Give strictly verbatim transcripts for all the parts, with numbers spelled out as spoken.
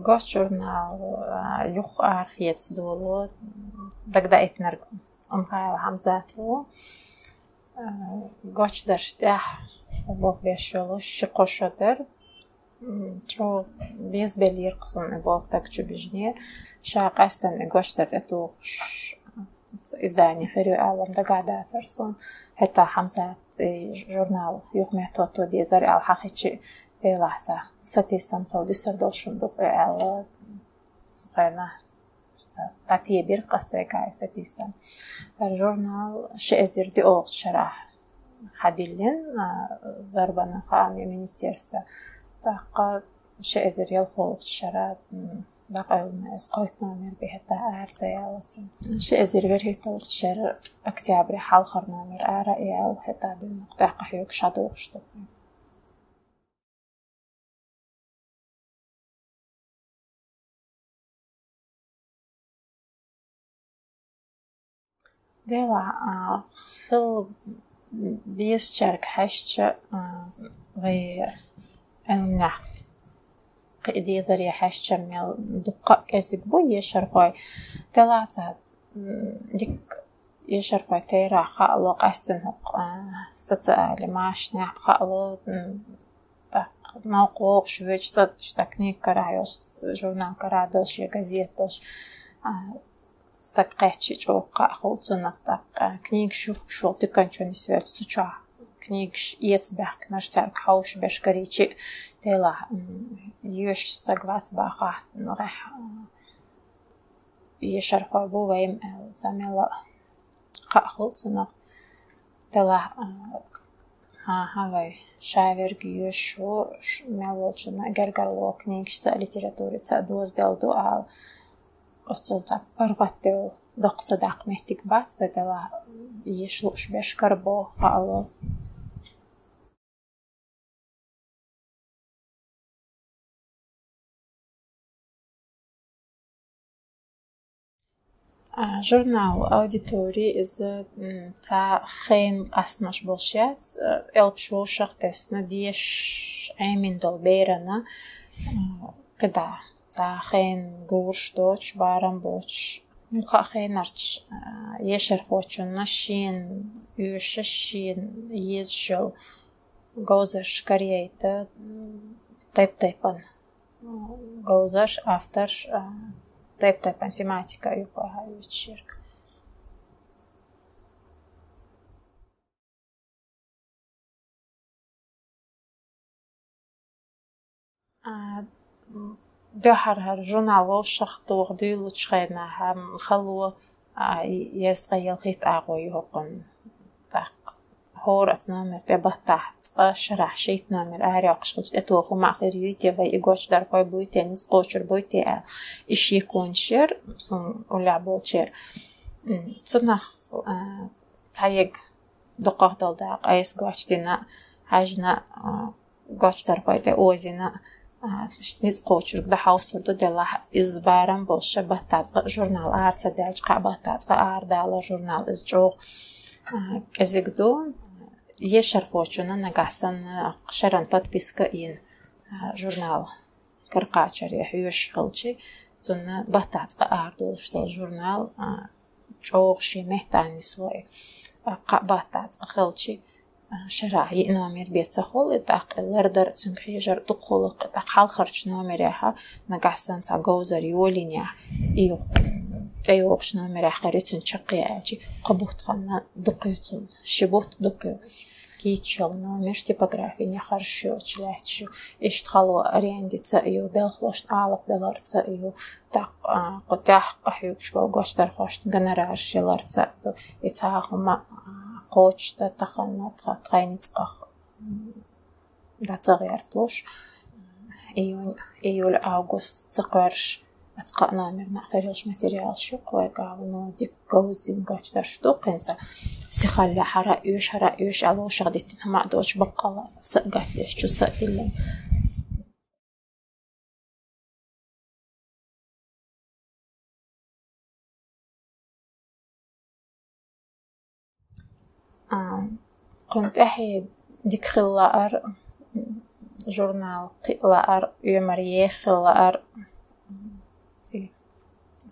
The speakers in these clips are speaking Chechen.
Гоча журнал, а, юха арахеца долу, дагадоуьйтинарг Умхаев Хьамзат ву. А, гочдарш тӀехь болх беш йолуш ши-кхо шо дара. М, чӀогӀа безабелира-кх суна и болх даг чу бижине. Ша къаьстина и гочдар тӀетухуш, издание хир ю аьлла дагадацара суна. ХӀетахь Хьамзат и журнал юха меттахӀотто дезара аьлла хьахийча, делахь цхьа сатийсам хила дуьсур долуш хӀума ду-кх и аьлла, цу хенахь ца дӀатебира-кх аса сайгахь и сатийсам. ХӀара журнал ши эзар диъолгӀачу шарахь хьадиллина, а, Зарбанан хаамийн министерстве. ТӀаккха ши эзар ялхолгӀачу шарахь, м, дӀакъевлина иза, кхойтта номер бен хӀетахь ара ца яьлла цуьнан. Ши эзар вуьрхӀитталгӀачу шеран октябрехь хьалхара номер ара а яьлла, хӀетахь дуьйна тӀаккха хьоьгуш хьадохуш ду. Делахь, а, хила безачаьрга хьаьжча, а, вай Ӏилманехь кхин дезаре хьаьжча мел дуккха а кӀезиг бу ешархой. Делахь цхьа, м, дика ешархой терахь хаало, къаьстина хӀокху, а, социале машанехь хаало, м, тӀаккха новкъа вогӀуш воьдуш цӀа, цӀа книга карахь йолуш, журнал карахь долуш я газета долуш, а, саг кхаьчча чӀогӀа кхаъ хуьлу цунах, тӀаккха книгаш юхкуш волу туьканчу нисвелча, цу чохь книгаш эца баьхкинарш цаьрга хьовсуш берш карийча, делахь, м, йоьшуш саг вац бахахь, гӀехь, м, ешархой бу вайн, э, цхьа мел а кхаъ хуьлу цунах. Делахь, а, хӀан-хӀа, вай ша верг йоьшуш ву, ш-, мел волчунна гергарло книгашца а, литературица а дозаделла ду ала. Оццул цхьа паргӀатдевлла доккха садаккха меттиг бац вай, делахь, еш лууш берш карабо хаало. А, журнал аудитори иза, м, цхьа хенан къастамаш болуш яц, а, элпаш вовшах а тесна, дешаш Ӏемина долу берана, а, кхидӀа цхьа хенан гураш доцуш, барам боцуш. Кхаа хенарчу, а, ешархочунна шена оьшуш, шена езаш йолу говзарш карайайта, м, тайп-тайпана говзарш, авторш, а, тайп-тайпана тематика юкъахь йоьдуш ерг. А, м, дуьххьара хӀара журнал вовшах тоха дуьйлучу хенахь, м, хало, а, езткъе ялхитта агӀо ю хӀокхуьнан. ТӀаккха хӀора оцу номер тӀе баттахь цкъа шарахь шийтта номер арайоккхуш хилча, тӀетоха хӀума а хир юй те, вай и гочдархой буй те, ницкъ кхочур буй те аьлла. И шеконаш яра суна уллехь болчеран. М, цунах, а, цхьаерг дукхах долу дакъа айса гочдина, хьаьжна, а, гочдархой тӀе озийна, а, ницкъ кхочург дӀахьовсур ду, делахь иза барам болуш, баттахь цкъа журнал ара ца даьлча, кхаа баттахь цкъа арадалар журнал, иза чӀогӀа, а, кӀезиг ду. Ешархочунна нагахь санна шеран подписка а йина, а, журнал каракхачаре хьоьжуш хилча, цунна баттахь цкъа арадолуш долу журнал, а, чӀогӀа шен меттана нисло и. А, кхаа баттахь цкъа хилча, а, шарахь йиъ номер бен ца хуьлу, и тӀаккха и лардар а, цуьнга хьежар а дукха хуьлу-кх, и тӀаккха хьалхарчу номерехь нагахь санна цхьа говзар йолийнехь, и тӀейогӀучу номерехь хир ю цуьнан чаккхе аьлча, кхо бутт ханна дукха ю цунна, ши бутт дукха ю. Кийча йолу номерш типографин яхарш йоцуш лаьтташ ю. Иштта хало арендица а ю, белхалошна алапа даларца а ю, тӀаккха, а, кху тӀехь къахьоьгуш болу гочдархошна гонорарш яларца а ду. И цхьа хӀума, а, кхочушдан тахана тха, тхайн ницкъах, м, дӀа ца гӀерталуш. Июнь, июль, август ца кхоьруш, оцу кхаа номерна хир йолуш материалш ю-кх вайгахь, ну, дика говзина гочдарш ду-кх хӀинца. Сихаллехь хӀара а оьшу, хӀара а оьшу аьлла, вовшах диттина хӀума а доцуш, баккъалла са а гатдеш, чу са а диллина. А, кхунна тӀаьхье дика хила лаар, журнал кхиа лаар, оьмар еха хила лаар,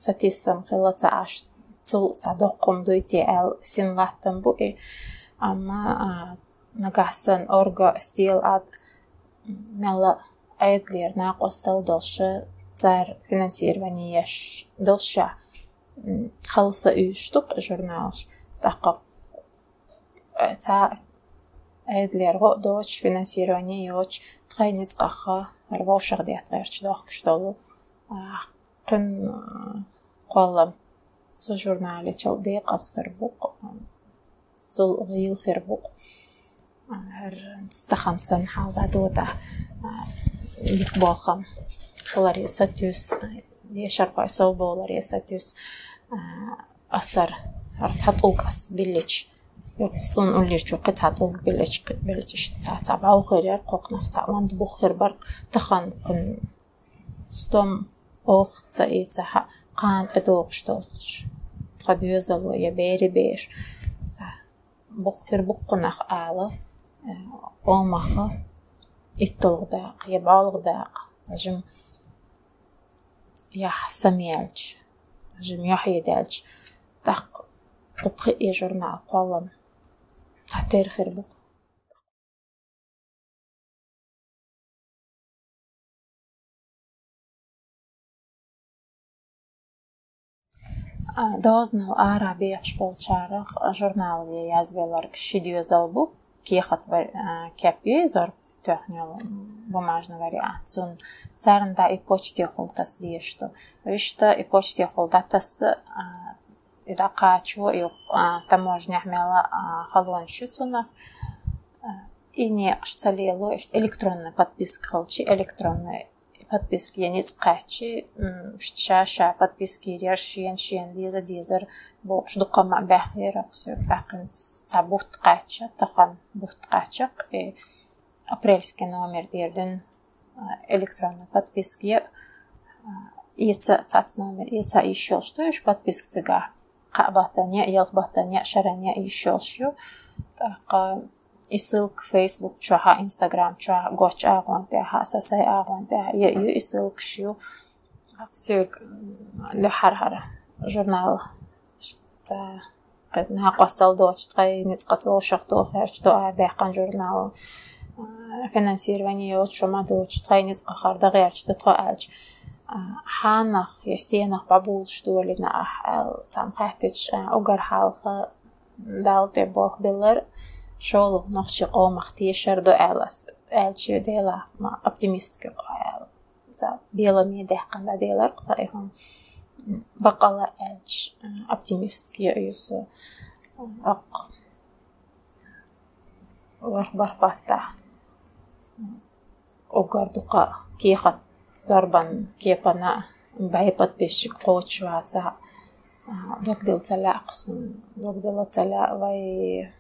сатийсам хилла ца Ӏаш, цул ца доккхум дуй те аьлла син латтам бу и. Амма, а, нагахь санна орга стел ад мелла Ӏедалера накъостал долша, цар финансирование еш долша, м, халса уьш ду-кх журналаш. ТӀаккха, э, ца Ӏедалера гӀо а доцуш, финансирование йоцуш, тхайн ницкъаха хӀара вовшах детта гӀерташ дохкуш долу, а, кхуьн, а, кхоллам цу журналечул декъаза хир бу-кх, цул гӀийла хир бу-кх. ХӀара стахан санна хьал дӀадода, а, дика болх хиларе сатуьйсу, дешархой совбовларе сатуьйсу, а, асар, хӀара цхьа тӀулг ас биллича, юха суна уллерчу кхин цхьа тӀулг биллича, кхин биллича, иштта цхьа, цхьа бӀов хир яра кхокхунах, цхьа онда бух хир бара, тахан кхуьн стом оха ца ийца хьа-, кхана тӀедогӀуш долчу тхан доьзало я берийн бераш. Цхьа бух хир бу-кх кхунах ала, э, омаха итталгӀа дакъа я бӀолгӀа дакъа, цхьа жима яхь самаяьлча, цхьа жима яхь йидаьлча, тӀаккха кху пхи а журнал кхоллам цхьатерра хир бу-кх. А, дозанал ара бехаш болчарах журнале язвелларг ши доьзал бу, кехат ва-, а, кеп ю, зорб тоьхна йолу бумажный вариант. Цунна царна дӀа и почтехула таса дезаш ду. Вуьшта и почтехула дӀатасса, а, и дӀакхачо юха, а, таможнехь мелла, а, халонаш ю цунах. А, и некъаш ца лело, иштта электронный подписка хилчи, электронный подписка я ницкъ кхаьччи, м, иштта ша-ша подписка йийр яра, шена-шена деза-дезар бохуш, дукха ма баьхкира-кх соьга. ТӀаккха хӀинца цхьа бутт кхаьчча, тахан бутт кхаьчча-кх, и апрельский номер дийр дуьйна, а, электронный подписка я, а, эца, цхьацца номер эца йиш йолуш ду, уьш подписка цигахь кхаа баттана я, ялх баттана я, шарана я йиш йолуш ю. ТӀаккха и ссылка Facebook чохь а, Instagram чохь а, гоччу агӀон тӀехь а, сан сайн агӀон тӀехь а я ю, и ссылкаш ю. Соьга, м, луьхьара хӀара журнал, ца, кхин накъостал доцуш, тхайн ницкъаца вовшах тохарчу доа даьккхина журнал, а, финансирование йоцуш хӀума доцуш, тхайн ницкъахара дан гӀерташ ду тхо аьлча, а, хьанах я стенах бӀобулуш долийна ахь аьлла, цхьамма хаьттича, а, уггар хьалха Далла тӀе болх биллар, шолгӀа нохчийн къомах тешар ду аьлла ас, аьлча, Дела, ма оптимистка ю-кх хьо аьлла. Ца, беламе даьккхина дан делар-кх тхан и хӀума. Баккъала аьлча, оптимистка я иза. Аккха, ворхӀ-бархӀ баттахь уггар дукха кехат, зорбан кепана бӀе подписчик кхочуш вацахь, а, догдилла ца лаьа-кх суна, догдилла ца лаьа, вай,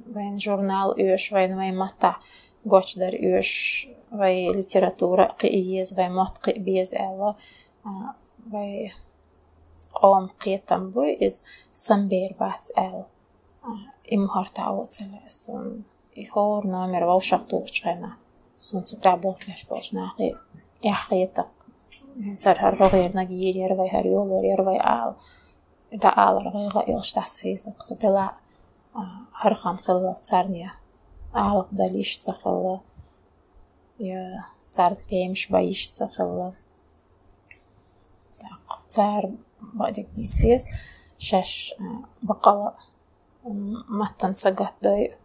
вайн журнал оьшу, вайн, вайн маттахь гочдар оьшу, вай литература кхиа еза, вай мотт кхиа беза аьлла, а, вай къоман кхетам бу иза, сан бер бац аьлла. А, и мухӀар таӀо ца лаьа суна. И хӀора номер вовшах тухучу хенахь, суна цу тӀехь болх беш болчу нахе эхь хета-кх. Сара хӀара гӀо гӀернарг йийр яра вай, хӀара йолор яра вай ала. ДӀаалар гӀайгӀа а йолуш дӀасавийза-кх со. Дела, а, хӀара хан хилла царна я алапа дан йиш ца хилла, я царна темаш бан йиш ца хилла. ТӀаккха цара бакъдерг дийца деза, шаьш, а, баккъала, м, маттана сагатдой,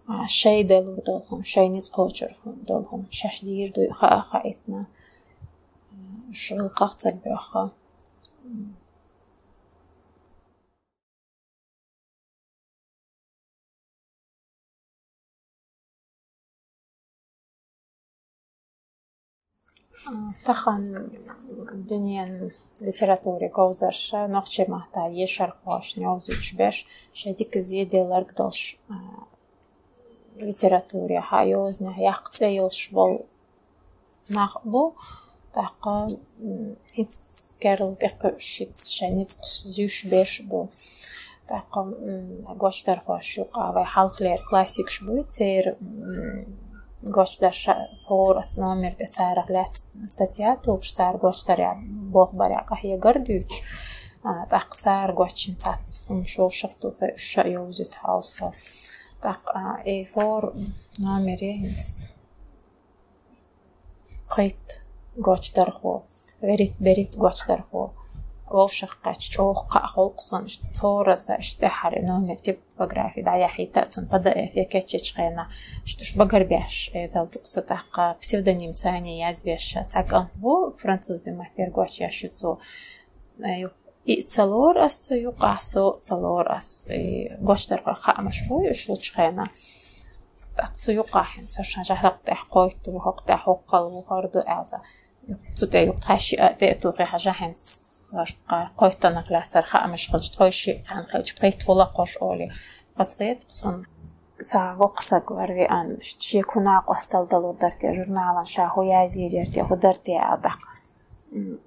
а, шайн далур долу хӀума, шайн ницкъ кхочур долу хӀума, шаьш дийр дуй хаа хаийтина, м, уьш гӀиллакхах ца боьхна. А, тахана дуьненан литературин говзарша нохчийн маттахь ешархошна йовзуьйтуш берш, шайн дика зеделларг долуш, а, литературехь а, йозанехь а яккха цӀе йолуш болу нах бу. ТӀаккха, м, хӀинца керла тӀекхуьуш, хӀинца шайн ницкъ зуьйш берш бу. ТӀаккха, м, гочдархоша юкъахь вай хьалхалера классикаш буй, церан, м, гочдар ша-, хӀора оцу номер тӀе царах лаьцна статья тухуш, цара гочдарехь, болх барехь къахьегар дуьйцуш, а, тӀаккха цара гочдина цхьацца хӀумнаш вовшах тухий, уьш ша йовзуьйту хьовсал. ТӀаккха, а, и хӀора номере хӀинца пхийтта гочдархо, берхӀитта, берхӀитта гочдархо вовшах кхаьчча, чӀогӀа кхаъ хуьлу-кх суна, иштта цо раза, иштта тӀаьххьара номер типографе дӀаяхьийта а, цунна П Д Ф я кечъечу хенахь, иштта уьш багар беш, э, дала ду-кх сан. ТӀаккха псевдоним царна язвеш, цхьа кӀант ву, французийн маттера гочдеш ю цо. Э, ю-, и а ца лору ас цу юкъахь, со а ца лору ас, и гочдархойн хаамаш буй уьш лучу хенахь. ТӀаккха цу юкъахь хӀинца сан жа хӀокху тӀехь кхойтта ву, хӀокху тӀехь хӀокхул ву, хӀара ду аьлла цхьа. Цу тӀе юкъа тхаьш а тӀе а тухий хьажа, хӀинца кхойттанах лаьцна хаамаш хилча, тхойшиъ цхьаьна хилча, пхийтта хуьлу-кх уьш олий. Хазахета-кх суна. Цхьа воккха саг вара веана, шен куьйга къасталла далур дара те, журналан ша хӀун язйийр яра те, хӀун дара те аьлла тӀаккха. М,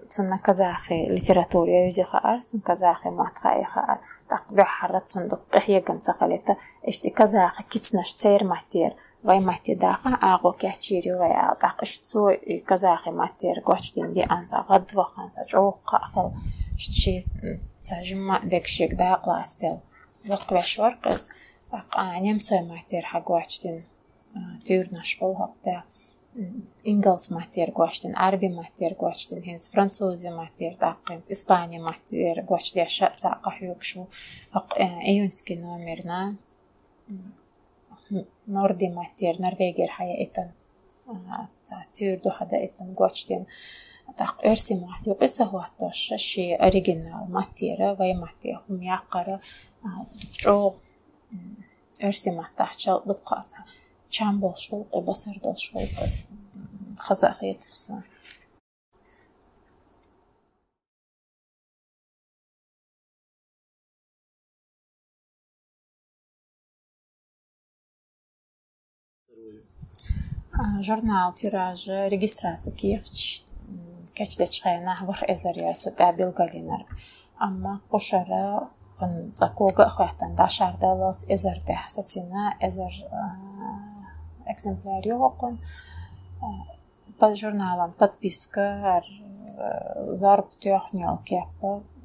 цунна казахи литература евза хаьара, цунна казахи мотт хаьа хаьара. ТӀаккха дуьххьара цунна дукха къахьегам ца хилийта, иштта и казахи кицанаш церан маттера, вайн матте даха агӀо кечйийр ю вай аьлла. ТӀаккха иштта цо и казахи маттера гочдина деана цхьа гӀадвахана, цхьа чӀогӀа кхаъ хилла, иштта шен, м, цхьа жимма а дерг шега дакъа лацделла. Воккхавеш вара-кх иза. ТӀаккха, а, немцойн маттера хьагочдина, а, туьйранаш хуьлу хӀокху тӀехь. М, ингалс маттера гочдина, Ӏарби маттера гочдина, хӀинца французи маттера, тӀаккха хӀинца испани маттера гочдеш а цхьаъ къахьоьгуш ву. ХӀокху, э, июньский номерна, м, норди маттера, Норвегера хьаяийтина, а, цхьа туьйра ду хьадаийтина, гочдина. ТӀаккха оьрсийн мотт юкъа ца хӀоттош, шен оригинал маттера, вайн матте хӀума яккхар, а, чӀогӀа, м, оьрсийн маттахь чал дуккха а цхьа чам болуш хуьлу-кх, басар долуш хуьлу-кх иза, м, хаза а хета-кх сан. А, журнал тиража регистраци кехаташ, м, кечдечу хенахь ворхӀ эзар яра цу тӀехь билгалйинарг. Амма кху шарахь цкъа кога а хӀоьттина, дӀашардаллалц эзар тӀехь сацийна, эзар, а, экземпляр ю хӀокхуьнан. А, Под-, журналан подписка, ар-, э, зорба тоьхна йолу кеп,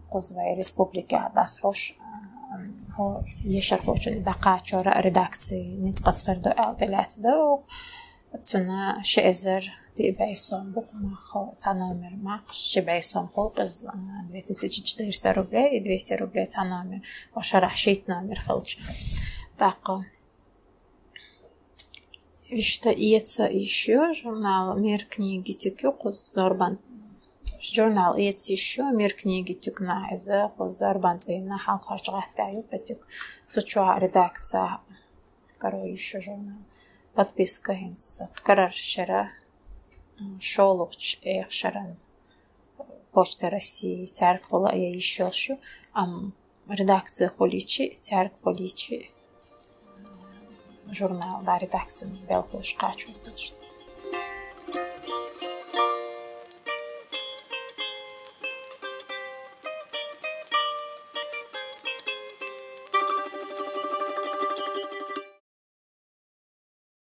кхуза вай республикехь дӀасахьуш, э, хӀо-, ешархочун дӀакхачор а редакци ницкъаца хир ду аьлла тӀелаьцна ду оха. Цуьнан ши эзар диъ бӀе сом бу-кх мах, цхьа номер мах, ши бӀе сом хуьлу-кх иза, э, две тысячи четыреста рублей и двести рублей цхьа номер, вай шарахь шийтта номер хилча. ТӀаккха Иштта эца йиш ю журнал «Мир книги тюк» ю, кхуза зорбан. Журнал эца йиш ю, «Мир книги тюк» нах иза, кхуза зорбан цӀийнах хьалхарчу гӀаттехь ю кху тюк. Цу чохь редакция каро йиш ю журнал. Подписка хӀинца карара шера, м, шолгӀачу эха шаран Почта России цаьрга хула а йиш йолуш ю, амма редакция хуьлийчи, цаьрга хуьлийчи, журнал, да, редакцин белхалоша кхачор долуш ду.